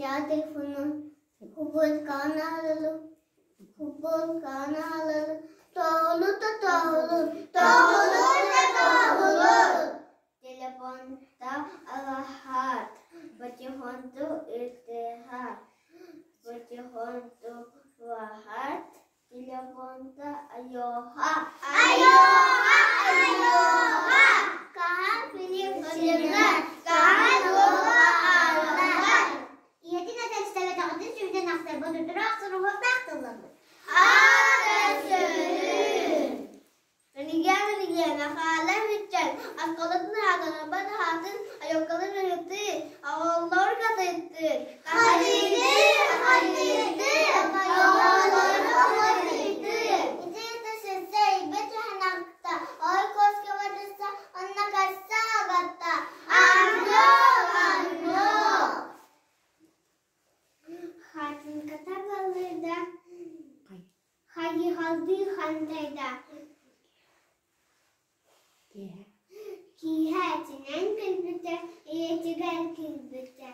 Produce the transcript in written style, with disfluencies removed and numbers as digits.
Петя телефонун футболкаҕын аҕалалым, футболкаҕын аҕалалым, тоҕулу да тоҕулу, тоҕулу да тоҕулу. Телефонта алаһаат, потихоньку ытыһа, потихоньку ваһаат, телефонта айоха, айоха, айоха. Хаһан Филипп хаһан уола ааллар. Ийэтин этэрстэбэтэҕитин сүүтэн ахсарбыт утура ахсыруһуохтаах тылламмыт. Аата сөрүүн. Мэнигиэ-мэнигиэ, Мэхээлэ Мүччэн, оскуолатын аатырбат аатын айылгылын ыһытыы, оҕолор хатыйтыы, хатыйтыы, хатыйтыы, оҕолору хатыйтыы. Ити сырса ирбит түһэн ой куоска барыста, онно касса аҕатта. Анно, анно. Хатыҥката балыйда, хайыһалдыы хантайда. Киэһэ итинэн күлбүтэ, ийэтигэр киирбитэ.